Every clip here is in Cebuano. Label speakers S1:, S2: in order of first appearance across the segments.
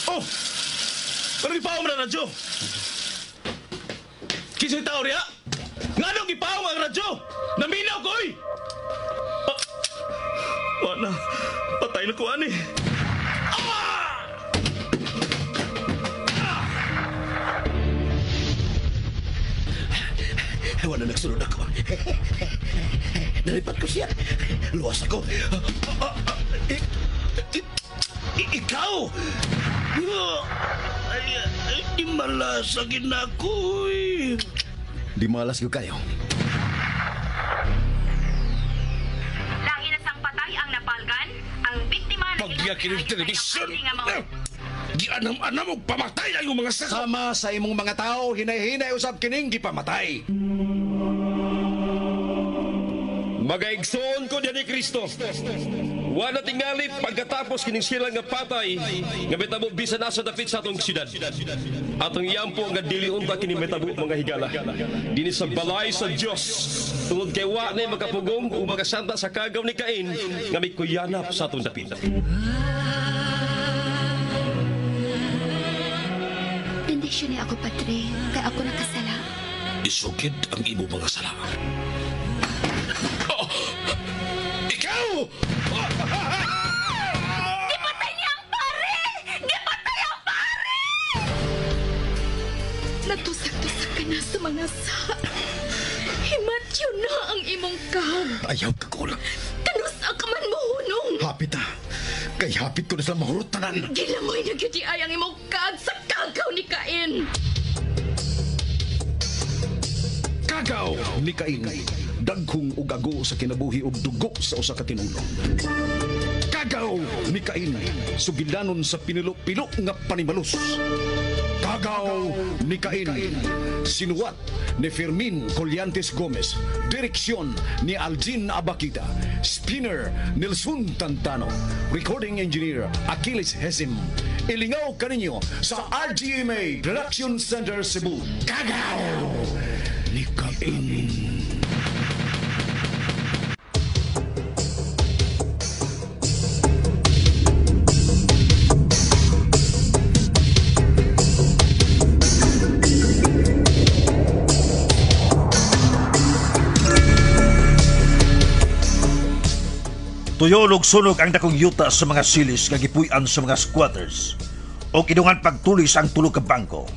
S1: Oh! Ano gipaong na radyo? Kinsay tao riya? Nganong gipaong ang radyo? Naminaw ko, oy! Ah, wa na. Patay na ko, ani.
S2: Wala nagsunod ako. Nalipat ko siya. Luwas ako. Ikaw! Ay, ay, di malasagin ako eh.
S3: Di malas ko kayo.
S4: Lahi na sang patay ang napalgan, ang biktima na
S5: Pagyakin ng telebisyon! Gianam-anam og pamatay ang iyong mga saka!
S3: Sama sa imong mga tao, hinay-hinay usab kining gipamatay.
S6: Magaigsoon ko diyan ni Kristo. Wa na tingali pagkatapos kining sila nga patay nga metabo bisan asa dapit sa atong syudad. Atong iyampo nga dili unta kini metabo mga higala. Dinhi sa balay sa Dios. Tungod kay wa na makapugong ug makasanta sa kagaw ni Cain nga mikuyanap sa atong dapit.
S7: Bendisyon ni ako, Padre, kay ako nakasala.
S5: Isukid ang imo mga sala. Oh! Ikaw!
S4: Gipatay niya ang pare! Gipatay ang pare!
S7: Natusak-tusak ka na sa mga sa. Himatyo na ang imong kag.
S3: Ayaw ka ko.
S7: Kanusa ka man mohunong.
S3: Hapit ah. Kay hapit ko na sila mahurot tanan.
S7: Gilamoy na gyud ay ang imong kag sa kagaw ni Cain.
S3: Kagaw ni Cain. Dagkong ug ago sa kinabuhi ug dugo sa usa ka tinulong. Kagaw ni Cain. Sugilanon sa pinilo-pilo nga panimalus. Kagaw ni Cain. Sinuwat ni Fermin Collantes Gomez. Direksyon ni Aljin Abakita. Spinner Nelson Tantano. Recording Engineer Achilles Hesim. Ilingaw kaninyo sa RGMA Production Center Cebu. Kagaw ni Cain.
S2: Tuyo og sunog ang dakong yuta sa mga silis nga gipuy-an sa mga squatters o kidungan pagtulis ang tulo ka bangko.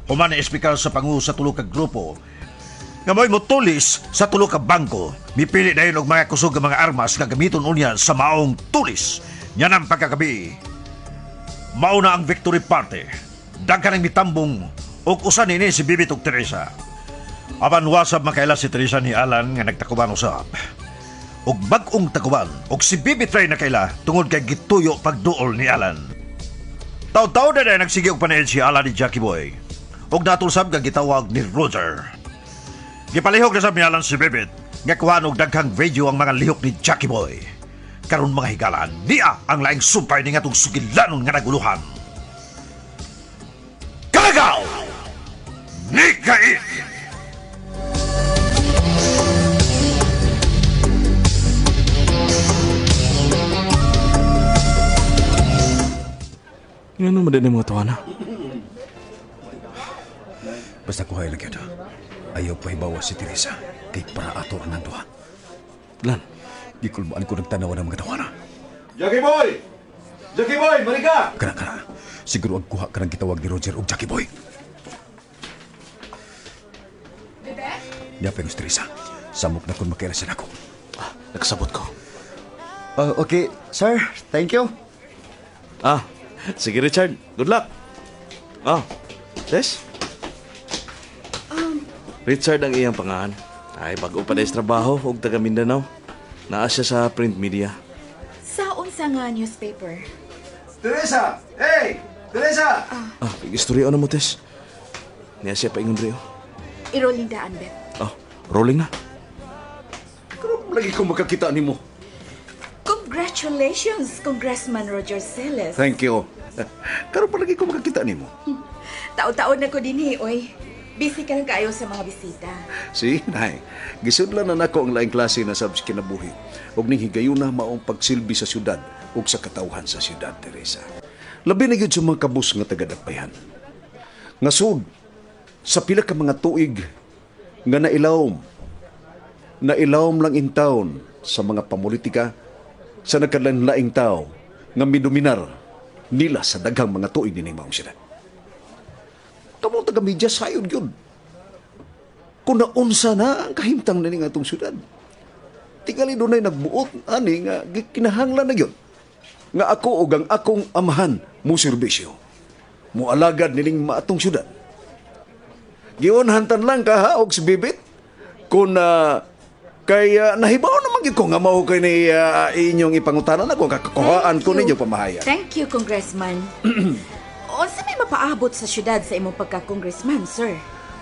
S2: Human na espikal sa pangu sa tulo ka grupo nga mo'y motulis sa tulo ka bangko. Mipili dayon og mga kusog nga mga armas nga gamiton unya sa maong tulis. Nya ang pagkagabi. Mao na ang victory party. Daghan ang mitambong og usa nini si Bibit ug Teresa. Apan wasab makaila si Teresa ni Alan nga nagtakuban usab. Og bag-ong takuban og si Bibi Trey nakaila tungod kay gituyo pagduol ni Alan. Taw-taw na na nagsige og panaid si Alan ni Jackie Boy. Og natulsab nga gitawag ni Roger. Gipalihok na sab ni Alan si Bibit nga kuhaan og daghang video ang mga lihok ni Jackie Boy. Karon mga higalaan, niya ang laing sumpay ni ngatong sugilanon nga naguluhan. Kagaw ni Cain!
S1: Ngano man din mga tawana?
S3: Basta kuhay lang yun. Ayaw pa ibawa si Teresa. Kay para ato ang duha.
S1: Lan,
S3: Gikulbaan ko nagtanawa ng mga tawana.
S8: Jackie Boy! Jackie Boy, marika!
S3: Kana, kana. Siguro ang kuha ka ng gitawag ni Roger og Jackie Boy. Niya pa yung Teresa. Samok na kung makaila siya nako.
S1: Nagsabot ko.
S8: Okay, sir. Thank you.
S1: Ah, sige Richard. Good luck. Ah, Tess? Richard ang iyang pangalan. Ay, bago pa sa trabaho og taga Mindanao. Naa siya sa print media.
S9: Sa unsa nga newspaper?
S8: Teresa! Hey! Teresa!
S1: Ah, istorya na mo, Tess. Niya siya paingon rin.
S9: I-rolling daan, Bet.
S1: Oh, rolling na.
S3: Karon lagi ko makakita nimo.
S9: Congratulations, Congressman Roger Celes.
S3: Thank you. Karon pa lagi ko makakita nimo.
S9: Tao-taon na ko dinhi, oy. Busy ka lang kaayo sa mga bisita.
S3: Si, nay. Gisudlan na nako ang laing klase na sab sa kinabuhi. Ug ning higayuna maong pagsilbi sa syudad ug sa katawhan sa syudad, Teresa. Labi na gyud sa mga kabus nga taga-Dakbayan. Nga sud sa pila ka mga tuig nga nailawom, nailawom lang in town sa mga pamulitika sa nagkalain-laing tao nga midominar nila sa daghang mga tuig nining maong syudad. Kamo taga media sayod yun. Kung naunsa na ang kahimtang na ning atong syudad. Tingali dunay nagbuot ani nga gikinahanglan na yun. Nga ako og ang akong amahan mo serbisyo. Mualagad nining maatong syudad. Giunhantan lang ka ha og si Bibit kung kay nahibaw naman gyud ko nga mao kay ni inyong ipangutanan ako kakakuhaan ko ninyo pamahayag.
S9: Thank you, Congressman. Unsa may mapaabot sa syudad sa imong pagka-congressman, sir?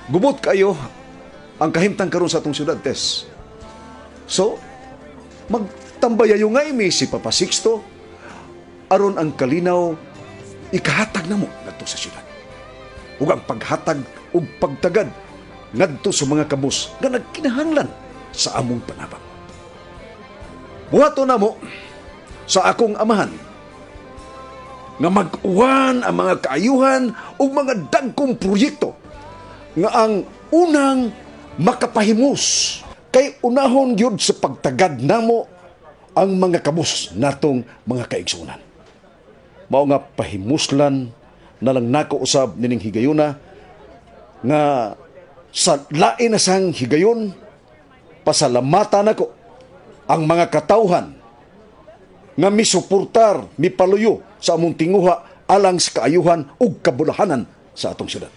S3: Gubot kayo ang kahimtang karon sa atong syudad, Tess. So, magtambayayo nga imi si Papa Sixto aron ang kalinaw ikahatag namo ngadto sa syudad. Ug ang paghatag ug pagtagad ngadto sa mga kabus nga nagkinahanglan sa among panabang. Buhaton namo sa akong amahan nga mag-uwan ang mga kaayuhan ug mga dagkong proyekto nga ang unang makapahimus kay unahon gyud sa pagtagad namo ang mga kabus natong mga kaigsunan. Mao nga pahimuslan na lang nako usab nining higayuna nga sa lain na sang higayon pasalamatan nako ang mga katawhan nga misuportar, mipaluyo sa among tinguha alang sa kaayuhan ug kabulahanan sa atong syudad.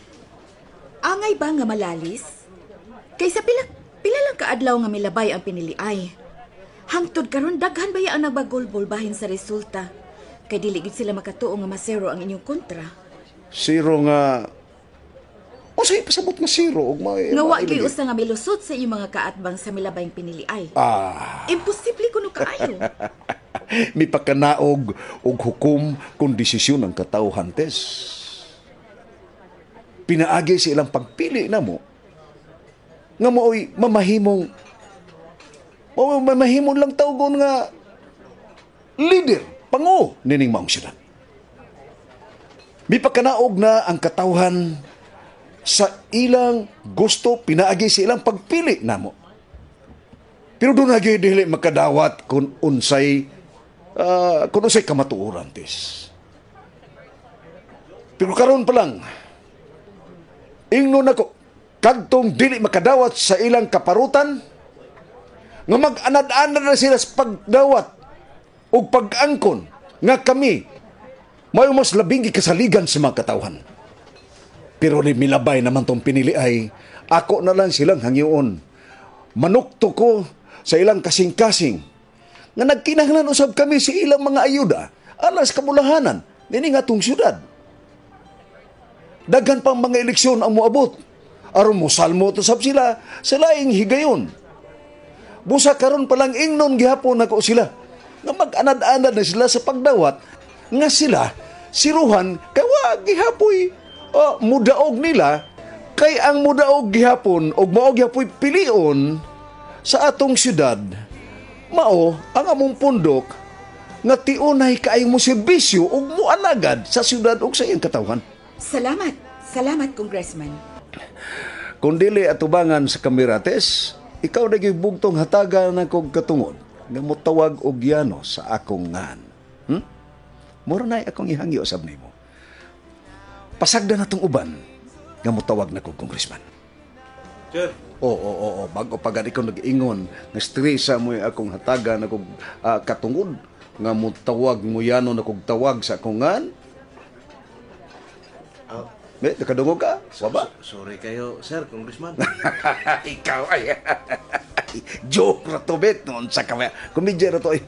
S9: Angay ba nga malalis? Kaysa pila lang kaadlaw nga milabay ang piniliay. Hangtod karon daghan ba ang nagbagulbol bahin sa resulta? Kay dili gid sila makatuo nga masero ang inyong kontra.
S3: Zero nga unsay pasabot nga zero ug may
S9: Nga wa gyud usa nga milusot sa inyong mga kaatbang sa milabayng piniliay. Imposible kuno kaayo.
S3: Mipakanaog og hukom kung desisyon ng katawhan, Tess. Pinaagi sa ilang pagpili namo nga maoy mamahimong maoy mamahimong lang tawgon nga leader, pango nining maong syudad. Mipakanaog na ang katawhan sa ilang gusto, pinaagi sa ilang pagpili namo. Pero doon na gyud dili makadawat kung unsay kamatuoran, Tes. Pero karon pa lang, ingnon nako, kadtong dili makadawat sa ilang kaparutan, nga mag-anad-anad na sila sa pagdawat o pag-angkon nga kami may mas labing gikasaligan sa mga katawhan. Pero ni milabay naman tong pinili ay, ako na lang silang hangyoon. Manukto ko sa ilang kasing-kasing nga nagkinahanglan usab kami sa ilang mga ayuda alas kabulahanan nining atong syudad. Daghan pang mga eleksyon ang moabot aron mosalmo usab sila sa laing higayon. Busa karon pa lang ingnon gihapon nako sila nga mag-anad-anad na sila sa pagdawat nga sila siruhan kay wa gihapoy mudaog nila kay ang mudaog gihapon og mao gihapoy pilion sa atong syudad. Mao ang among pundok nga tiunay kaayo mo serbisyo ug moalagad sa syudad ug sa iyang katawhan.
S9: Salamat. Salamat, Congressman.
S3: Kung dili atubangan sa kamerates, ikaw na gyud bugtong hatagan akong katungod nga motawag og yano sa akong ngan. Mura na akong ihangyo sab nimo. Pasagdan natong uban nga motawag na kog congressman.
S8: Sir.
S3: Oo. Bago pa gani ko nag-ingon nga stresa mo akong hatagan akong katungod nga motawag mo yano na kog tawag sa akong ngan. Eh, nakadungog ka? Waba?
S8: Sorry kayo, sir, congressman.
S3: Ikaw ay. Joke ra to, bet. Noon sa kami. Komedya ra to ay.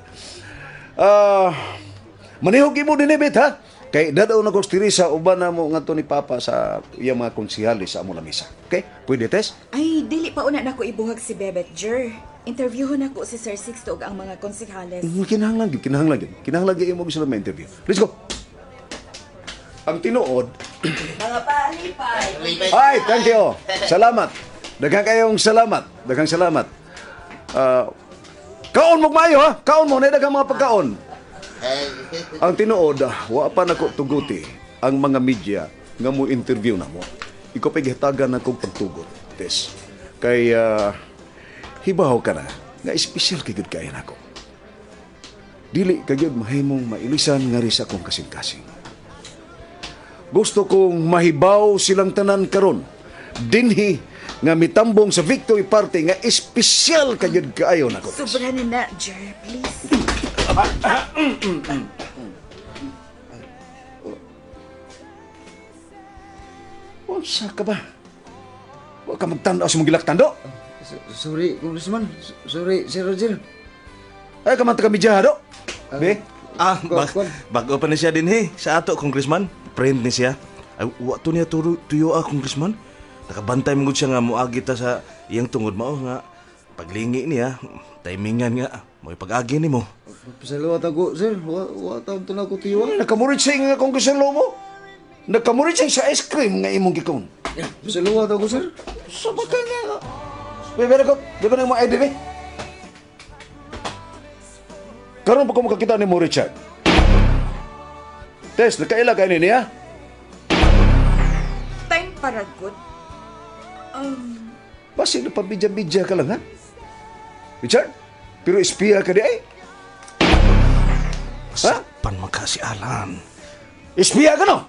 S3: Manihog imo din, bet, ha? Kay dadaw na ko si Teresa, uban na mo nga to ni Papa sa iyang mga konsihales sa among lamisa. Okay? Pwede, Tess?
S9: Ay, dili pa una na ko ibuhag si Bebet, Jer. Interviewhon ako si Sir Sixto ug ang mga konsihales.
S3: Kinahanglan gyud, kinahanglan gyud. Kinahanglan gyud imo sila ma-interview. Let's go. Ang tinuod.
S10: Mga palipay.
S3: Ay, thank you. Salamat. Daghang kayong salamat. Daghang salamat. Kaon mo maayo ha. Kaon mo na daghang mga pagkaon. Ang tinuod, wa pa nako tuguti ang mga media nga mo interview na mo. Ikaw pa'y gihatagan na kong pagtugot, Tess. Kay hibaw ka na nga espesyal kay gud kaayo nako. Dili ka gyud mahimong mailisan ngari sa akong kasing-kasing. Gusto kong mahibaw silang tanan karon dinhi nga mitambong sa Victory Party nga espesyal ka gyud kaayo nako. Tess.
S9: Sobra na na, Jer, please.
S3: Unsa ka ba? Wa ka magtan-aw sa mong gilaktando?
S8: Sorry, Congressman. Sorry, Sir Roger.
S3: Ay, ka man taga media, do? Be?
S1: Bago pa na siya din he. Sa ato, Congressman. Friend ni siya. Ay, wa to niya tuyo, Congressman. Nakabantay mo gud siya nga muagi ta sa iyang tungod mao nga paglingi niya, timingan nga, mo'y pag-agi nimo.
S8: Pasalamat ako, sir. Wa taon to na ako tuyo.
S3: Nakamurit sa nga Congressman Lomo. Nakamurit sa ice cream nga imong gikaon.
S8: Pasalamat ako, sir.
S3: Sa baka nga. Bebe ko, bebe na mo ID be. Karon pa ko makakita ni mo Richard. Tess, nakaila ka ni niya?
S9: Time para good.
S3: Basi na pabidya-bidya ka lang, ha? Richard? Pero espiya ka di ay?
S1: Ha? Pan magka si Alan.
S3: Espiya ka no?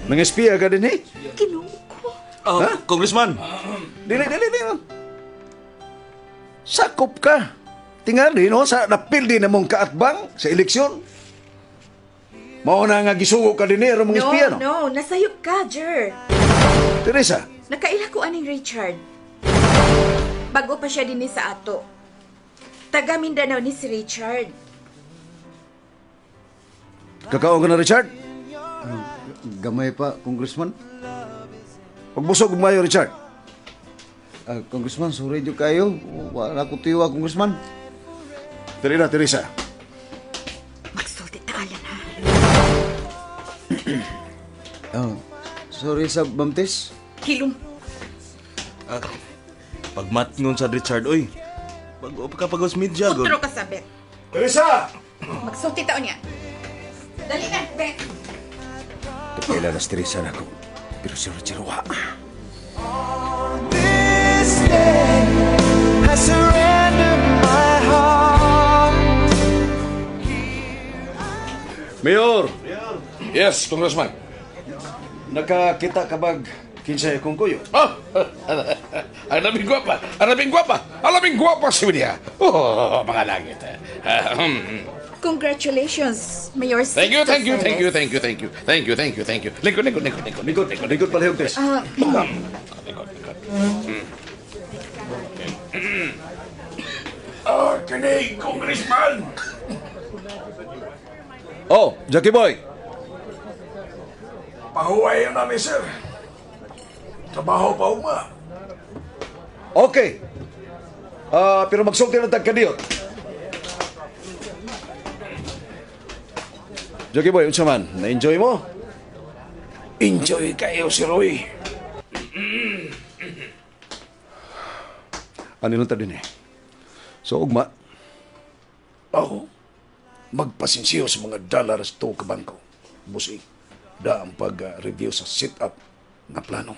S3: Nang-espiya ka din eh?
S9: Ginoo ko.
S1: Oh, ha? Congressman!
S3: Dili, dili, dili. Sakop ka. Tingali, no? Sa napildi na mong kaatbang sa eleksyon. Mao na nga gisugo ka din eh, aron mga espiya, no?
S9: No, nasayop ka, Jer.
S3: Teresa.
S9: Nakaila ko aning Richard. Bago pa siya din sa ato. Taga Mindanao ni si Richard.
S3: Kakaon ka na, Richard?
S8: Gamay pa, Congressman.
S3: Pagbusog mayo, Richard.
S8: Congressman, sorry jud kayo. Wala ko tiwa, Congressman.
S3: Dali na, Teresa.
S9: Magsulti ta, Alan, ha?
S8: Sorry sa bamtis.
S9: Hilom.
S1: Pagmatngon sa Richard, oy. Bago pa kapagos media, god.
S9: Otro ka sa bet.
S3: Teresa!
S9: Magsulti taon niya. Dali na, bet.
S3: Kaila na si Teresa na ako. Pero si Richard, wa.
S11: This day, I surrender my heart.
S3: Mayor!
S5: Yes, Congressman.
S3: Nakakita ka bag kinsay akong kuyo?
S5: Oh, ang labing gwapa, ang labing gwapa, ang labing gwapa si Widia. Oh, mga langit.
S9: Congratulations, Mayor
S5: Thank you, thank you, thank you,
S9: Sixto
S5: thank you, thank you, thank you, thank you, thank you. Lingkod, lingkod, lingkod, lingkod.
S3: Lingkod, lingkod palihog, Tess.
S5: Lingkod, lingkod. Oh, kini, Congressman!
S3: Oh, Jackie Boy.
S5: Pahuway namin, sir. Trabaho pa uma.
S3: Okay. Pero magsulti na tagkadiyot. Jackie Boy, unsa man? Na-enjoy mo?
S5: Enjoy kayo, si Roy.
S3: Ano lang ta din eh. So, ugma.
S5: Ako, magpasinsiyo sa mga dollars to ka bangko. Busi, da ang pag-review sa sit-up na plano.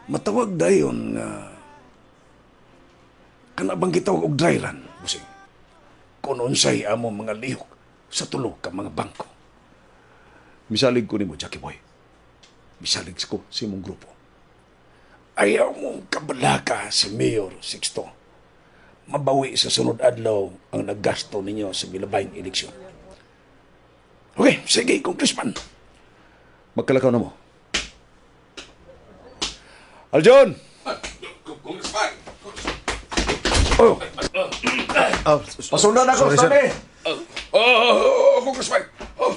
S5: Matawag dayon nga kana bang gitawag og dry run, busi. Kung unsay amo mga lihok sa tulo ka mga bangko.
S3: Misalig ko nimo, Jackie Boy. Misalig ko sa imong grupo.
S5: Ayaw mong kabalaka si Mayor Sixto. Mabawi sa sunod adlaw ang naggasto ninyo sa milabayng eleksyon. Okay, sige, Congressman.
S3: Magkalakaw na mo. Aljon!
S5: Congressman!
S3: Oh! Pasundan ako,
S8: sorry, sir.
S3: Stanley!
S5: Oh, Congressman! Oh,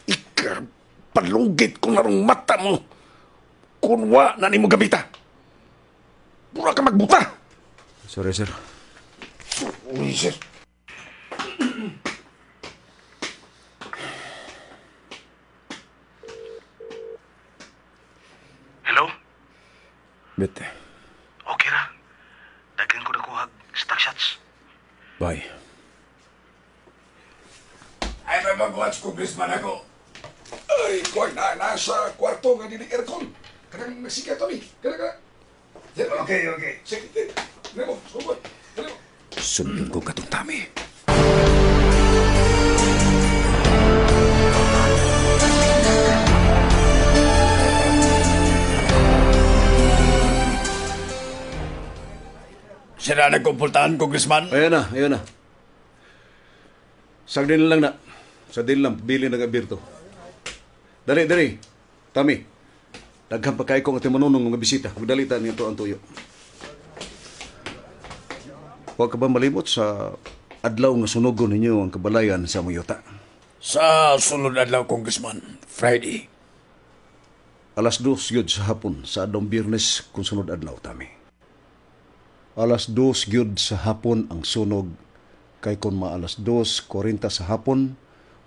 S5: ika, palugit ko na rong mata mo. Kunwa na nimo gabita. Pura ka magbuta.
S8: Sorry, sir.
S5: Uy, sir.
S1: Hello?
S5: Bete.
S1: Okay ra. Daghan ko nakuha stock shots.
S5: Bye. Ay, may mag-watch congressman ako. Ay, kuwan na, nasa kwarto nga dili aircon. Kanang nagsika, Tommy. Kanang, kanang. Okay, okay. Sige, dili mo, sugod. Dili mo. Sundin ko katong Tami. Sira nagkumpultahan, Congressman?
S3: Ayun na, ayun na. Sagdin lang na. Sa din lang, bili ng abirto. Dali, dali. Tami. Daghan pa kay kong ating manunong mga bisita. Magdalita niyo ang tuyo. Huwag ka ba malimot sa adlaw nga sunogon ninyo ang kabalayan sa Muyota?
S5: Sa sunod adlaw, Congressman. Friday.
S3: 2:00 yun sa hapon sa adlong Biyernes kung sunod adlaw, Tami. 2:00 gyud sa hapon ang sunog kay kon ma 2:40 sa hapon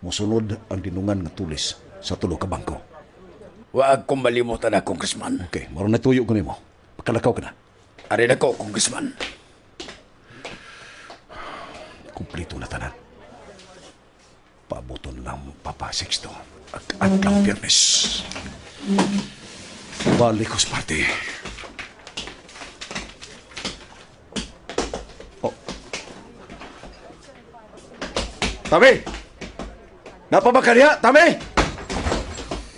S3: mosunod ang dinungan nga tulis sa tulo ka bangko.
S5: Wa akong malimutan na, Congressman.
S3: Okay, maron na tuyo ko nimo. Pakalakaw ka na.
S5: Ari na ko, Congressman.
S3: Kumplito na tanan. Paabuton lang mo, Papa Sixto. At adlaw Biyernes. Balik ko sa party. Oh. Tami! Napa ba ka niya? Tami!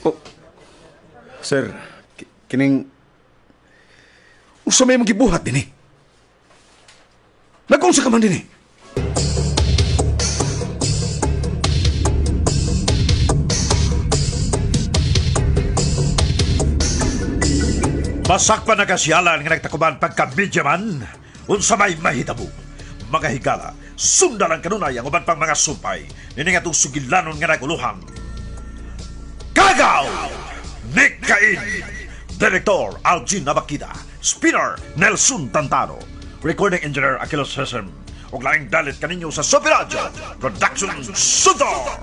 S3: Oh.
S5: Sir, kining...
S3: Usa may mong gibuhat din eh. Nag-unsa ka man din eh.
S2: Masakpan na kasiyalan nga nagtakuban pagka-media man, unsa may mahitabo. Mga higala, sundan ang kanunay ang uban pang mga sumpay, nining atong sugilanon nga naguluhan. Kagaw! Nick Cain! Director Algin Nabakida, Spinner Nelson Tantano, Recording Engineer Aquilos Hesem, ug laing dalit kaninyo sa Super Radio Production Center!